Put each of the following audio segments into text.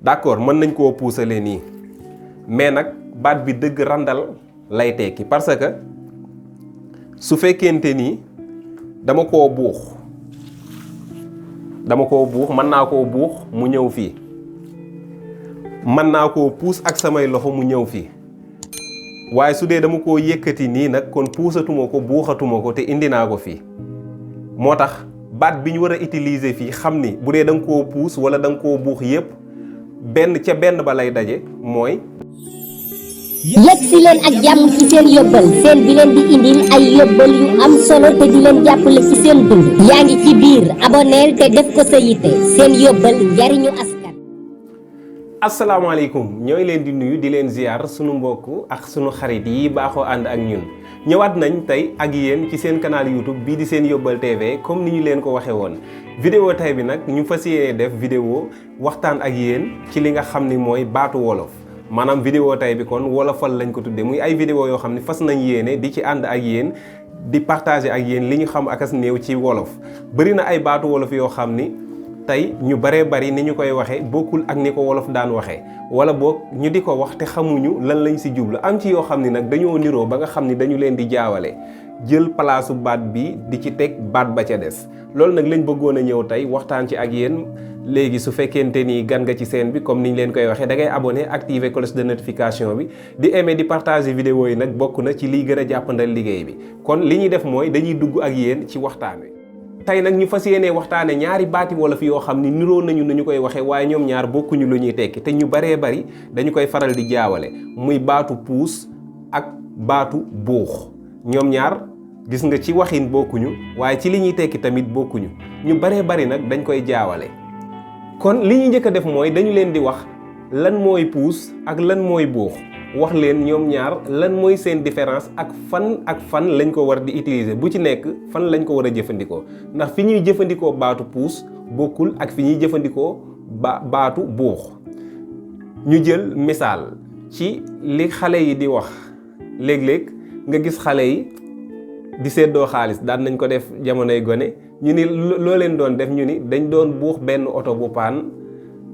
d'accord mën nañ koo puusalee nii mais nag baat bi dëgg randal lay tekki parce que su fekkente nii dama koo buux mën naa koo buux mu ñëw fii mën naa koo puus ak samay loxo mu ñëw fii waaye su dee dama koo yëkkati nii nag kon puusatuma ko buuxatuma ko te indi naa ko fii moo tax baat bi ñu war a utiliser fii xam ni bu dee da nga koo puus wala da nga koo buux yépp benn ba lay daje mooy yegg si leen ak jàmm ci seen yóbbal seen bi leen di indil ay yóbbal yu am solo te di leen jàppale ci seen dund yaa ngi ci biir aboneel te def ko sa yitte seen yóbbal njariñu askan. asalaamaaleykum ñooy leen di nuyu di leen ziar sunu mbokk ak sunu xarit yi baaxoo ànd ak ñun ñëwaat nañ tey ak yéen ci seen canal YouTube bii di seen yóbbal TV comme ni ñu leen ko waxee woon. vidéo tey bi nag ñu fas yéene def vidéo waxtaan ak yéen ci li nga xam ni mooy baatu wolof maanaam vidéo tey bi kon wolofal lañ ko tuddee muy ay vidéo yoo xam ne fas nañ yéene di ci ànd ak yéen di partager ak yéen li ñu xam ak as néew ci wolof bëri na ay baatu wolof yoo xam ni tey ñu baree bari ni ñu koy waxee bokkul ak ni ko wolof daan waxee wala boog ñu di ko wax te xamuñu lan lañ si jublu am ci yoo xam ni nag dañoo niroo ba nga xam ni dañu leen di jaawale jël palaasu baat bi di ci teg baat ba ca des loolu nag lañ bëggoon a ñëw tey waxtaan ci ak yéen léegi su fekkente ni gan nga ci chaîne bi comme niñ leen koy waxee da ngay abonné activer cloche de notification bi di aimer di partager vidéo yi nag bokk na ci liy gën a jàppandal liggéey bi kon li ñuy def mooy dañuy dugg ak yéen ci waxtaan wi tey nag ñu fas yéenee waxtaane ñaari baati wolof yoo xam ni niroo nañu nu ñu koy waxee waaye ñoom ñaar bokkuñu lu ñuy tekki te ñu baree bari dañu koy faral di jaawale muy baatu puus ak baatu buux ñoom ñaar gis nga ci waxin bokkuñu waaye ci li ñuy tekki tamit bokkuñu ñu baree bari nag dañ koy jaawale kon li ñuy njëkk a def mooy dañu leen di wax lan mooy puus ak lan mooy buux wax leen ñoom ñaar lan mooy seen différence ak fan lañ ko war di utiliser bu ci nekk fan lañ ko war a jëfandikoo ndax fi ñuy jëfandikoo baatu puus bokkul ak fi ñuy jëfandikoo baatu buux ñu jël misaal ci li xale yi di wax léeg-léeg nga gis xale yi di seddoo xaalis daan nañ ko def jamonoy gone ñu ni loo leen doon def ñu ni dañ doon buux benn oto bu paan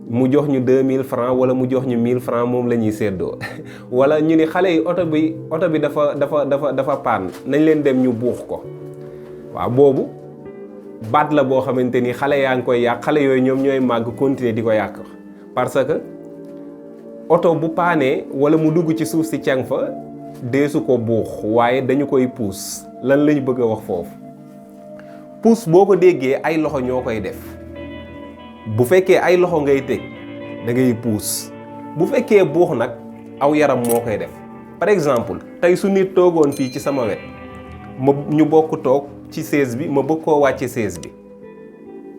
mu jox ñu 2000 francs wala mu jox ñu 1000 francs moom la ñuy séddoo wala ñu ni xale yi oto bi dafa paan nañ leen dem ñu buux ko waaw boobu baat la boo xamante ni xale yaa ngi koy yàq xale yooyu ñoom ñooy màgg continuer di ko yàq parce que oto bu paanee wala mu dugg ci suuf si càng fa deesu ko buux waaye dañu koy puus lan lañu bëgg a wax foofu puus boo ko déggee ay loxo ñoo koy def bu fekkee ay loxo ngay teg da ngay puus bu fekkee buux nag aw yaram moo koy def par exemple tey su nit toogoon fii ci sama wet ñu bokk toog ci chaise bi ma bëgg koo wàcce chaise bi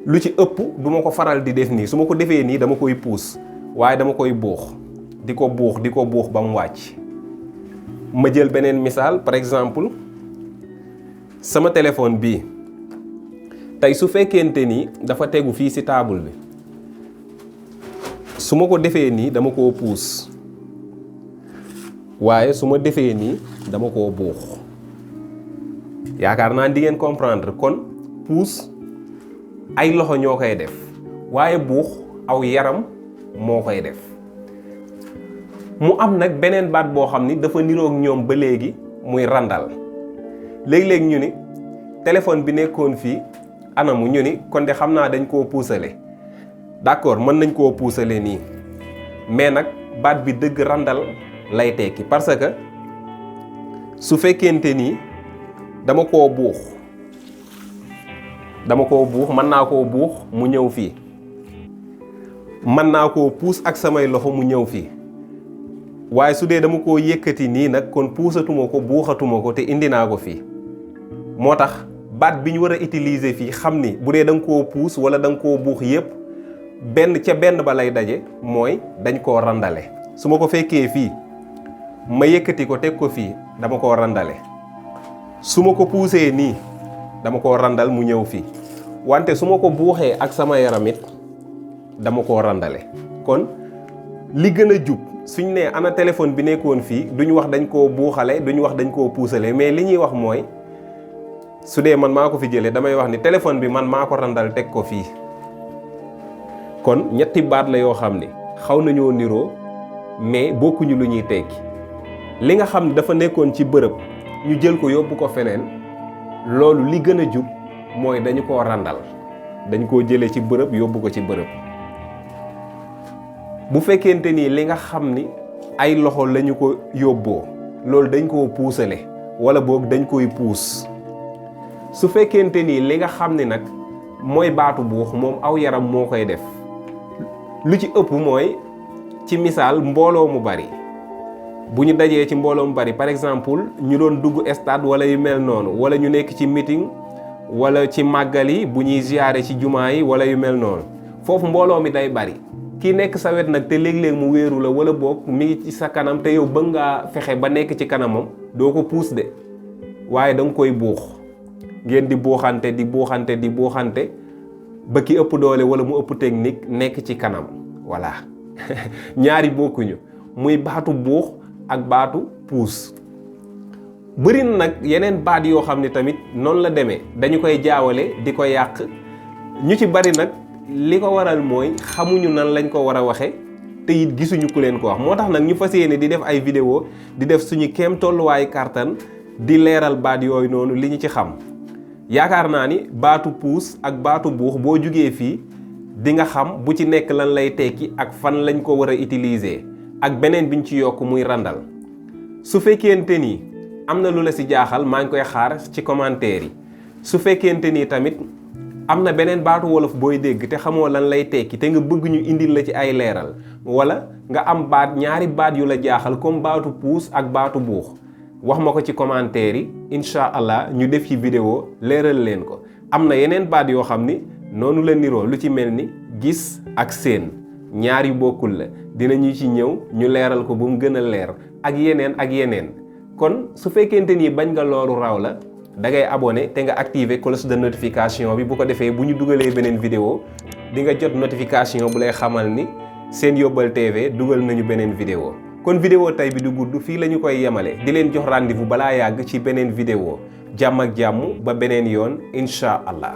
lu ci ëpp du ma ko faral di def nii su ma ko defee nii dama koy puus waaye dama koy buux di ko buux ba mu wàcc ma jël beneen misaal par exemple sama téléphone bii tey su fekkente ni dafa tegu fii ci table bi su ma ko defee nii dama koo puus waaye su ma defee nii dama koo buux yaakaar naa di ngeen comprendre kon puus ay loxo ñoo koy def waaye buux aw yaram moo koy def mu am nag beneen baat boo xam ni dafa niroog ñoom ba léegi muy randal léeg-léeg ñu ni téléphone bi nekkoon fii anamu ñu ni kon de xam naa dañ koo puusale d'accord mën nañ koo puusale nii mais nag baat bi dëgg randal lay tekki parce que su fekkente nii dama koo buux mën naa koo buux mu ñëw fii mën naa koo puus ak samay loxo mu ñëw fii waaye su dee dama koo yëkkati nii nag kon puusatuma ko buuxatuma ko te indi naa ko fii moo tax baat bi ñu war a utiliser fii xam ni bu dee da nga koo puus wala da nga koo buux yépp benn ba lay daje mooy dañ koo randale su ma ko fekkee fii ma yëkkati ko teg ko fii dama koo randale su ma ko puusee nii dama koo randal mu ñëw fii wante su ma ko buuxee ak sama yaram it dama koo randale kon li gën a jub suñ nee ana téléphone bi nekkoon fii duñu wax dañ koo buuxale duñu wax dañ koo puusale mais li ñuy wax mooy su dee man maa ko fi jëlee damay wax ni téléphone bi man maa ko randal teg ko fii kon ñetti baat la yoo xam ni xaw nañoo niroo mais bokkuñu lu ñuy tekki li nga xam ne dafa nekkoon ci bërëb ñu jël ko yóbbu ko feneen loolu li gën a jub mooy dañu koo randal dañ koo jëlee ci bërëb yóbbu ko ci bërëb bu fekkente ni li nga xam ni ay loxo lañu ko yóbboo loolu dañ koo puusale wala boog dañ koy puus su fekkente ni li nga xam ni nag mooy baatu buux moom aw yaram moo koy def lu ci ëpp mooy ci misaal mbooloo mu bari bu ñu dajee ci mbooloo mu bari par exemple ñu doon dugg stade wala yu mel noonu wala ñu nekk ci meeting wala ci màggal yi bu ñuy ziyaare ci jumaa yi wala yu mel noonu foofu mbooloo mi day bari kii nekk sa wet nag te léeg-léeg mu wéeru la wala boog mi ngi ci sa kanam te yow bëgg ngaa fexe ba nekk ci kanamam doo ko puus de waaye da nga koy buux ngeen di buuxante di buuxante di buuxante ba ki ëpp doole wala mu ëpp technique nekk ci kanam voilà ñaari bokkuñu muy baatu buux ak baatu puus bëri na nag yeneen baat yoo xam ne tamit noonu la demee dañu koy jaawale di ko yàq ñu ci bari nag li ko waral mooy xamuñu nan lañ ko war a waxe te it gisuñu ku leen ko wax moo tax nag ñu fas yéene di def ay vidéo di def suñu kéem tolluwaayu kàttan di leeral baat yooyu noonu li ñu ci xam yaakaar naa ni baatu puus ak baatu buux boo jugee fii di nga xam bu ci nekk lan lay tekki ak fan lañ ko war a utiliser ak beneen biñ ci yokk muy randal su fekkente ni am na lu la si jaaxal maa ngi koy xaar ci commentaire yi su fekkente ni tamit am na beneen baatu wolof booy dégg te xamoo lan lay tekki te nga bëgg ñu indil la ci ay leeral wala nga am baat ñaari baat yu la jaaxal comme baatu puus ak baatu buux wax ma ko ci commentaire yi incha allah ñu def ci vidéo leeral leen ko am na yeneen baat yoo xam ni noonu la niroo lu ci mel ni gis ak seen ñaar yu bokkul la dinañu ci ñëw ñu leeral ko ba mu gën a leer ak yeneen kon su fekkente ni bañ nga loolu raw la da ngay abonné te nga activer cloche de notification bi bu ko defee bu ñu dugalee beneen vidéo di nga jot notification bu lay xamal ni SEN YOBAL TV dugal nañu beneen vidéo kon vidéo tay bi du gudd fii la ñu koy yemale di leen jox rendez-vous balaa yàgg ci beneen vidéo jàmm ak jàmm ba beneen yoon incha allah.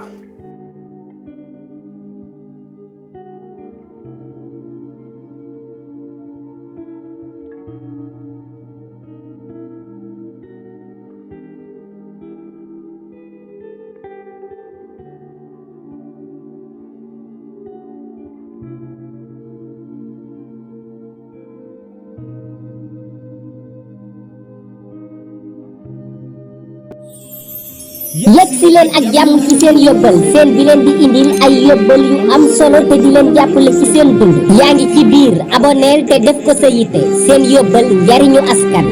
yegsi leen ak jàmm ci seen yóbbal seen bi leen di indil ay yóbbal yu am solo te di leen jàppale ci seen dund yaa ngi ci biir abonneel te def ko sa yitte seen yóbbal njariñu askan